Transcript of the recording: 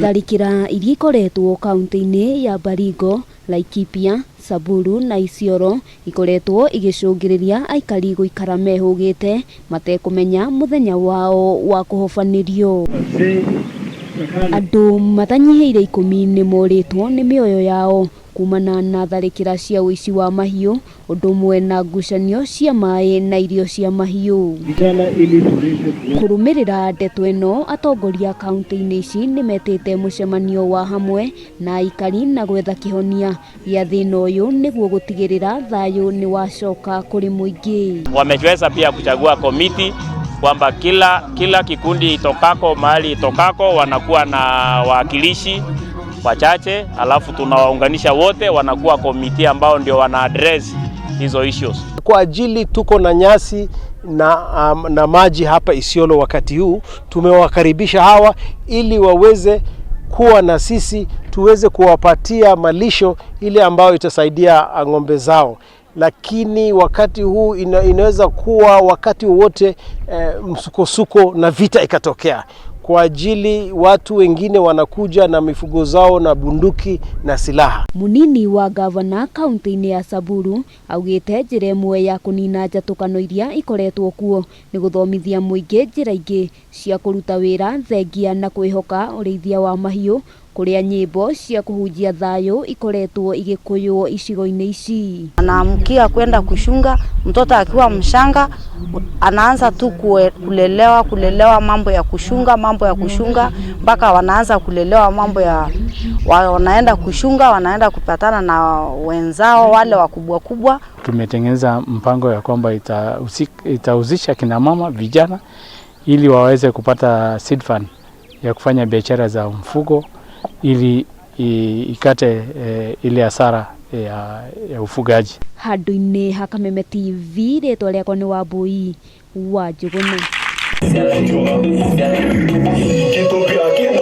Tharĩkĩra iria ikoretwo kaunti-inĩ ya Baringo, Laikipia, Samburu na Isiolo ikoretwo igĩcũngĩrĩria aikari gũikara mehũgĩte matekũmenya mũthenya wao wa kũhobanĩrio. Andũ matanyihĩire 10 nĩ morĩtwo nĩ mĩoyo yao kumana na tharĩkĩra cia ũici wa mahiũ ũndũ ũmwe na ngucanio cia maĩ na irio cia mahiũ. Kũrũmĩrĩra ndeto ĩno, atongoria kaunti-inĩ ici nĩ metĩte mũcemanio wa hamwe na aikari na gwetha kĩhonia gĩa thĩna ũyũ nĩguo gũtigĩrĩra thayũ nĩ wacoka kũrĩ mũingĩ. Wameweza pia kuchagua komiti kwamba kila kikundi itokako mahali itokako wanakuwa na wawakilishi wachache, alafu tunawaunganisha wote wanakuwa komiti ambao ndio wana address hizo issues. Kwa ajili tuko na nyasi na maji hapa Isiolo wakati huu, tumewakaribisha hawa ili waweze kuwa na sisi tuweze kuwapatia malisho ile ambayo itasaidia ng'ombe zao, lakini wakati huu inaweza kuwa wakati wowote msukosuko na vita ikatokea, kwa ajili watu wengine wanakuja na mifugo zao na bunduki na silaha. Munini wa gavana kaunti-inĩ ya Samburu augĩte njĩra ĩmwe ya kũnina njatũkano iria ikoretwo kuo nĩ gũthomithia mũingĩ njĩra ingĩ cia kũruta wĩra thengia na kwĩhoka ũrĩithia wa mahiũ kũrĩa nyĩmbo cia kũhunjia thayũ ikoretwo igĩkũywo icigo-inĩ ici. Anaamkia kwenda kushunga, mtoto akiwa mshanga anaanza tu kulelewa kulelewa mambo ya kushunga, mambo ya kushunga mpaka wanaanza kulelewa mambo ya wanaenda kushunga, wanaenda kupatana na wenzao wale wakubwa kubwa. Tumetengeneza mpango ya kwamba itahusisha kina mama vijana ili waweze kupata seed fund ya kufanya biashara za mfugo ili ikate ile hasara ya ufugaji. Handũ-inĩ ha Kameme TV, rĩtwa rĩakwa nĩ Wambui wa Njũgũna.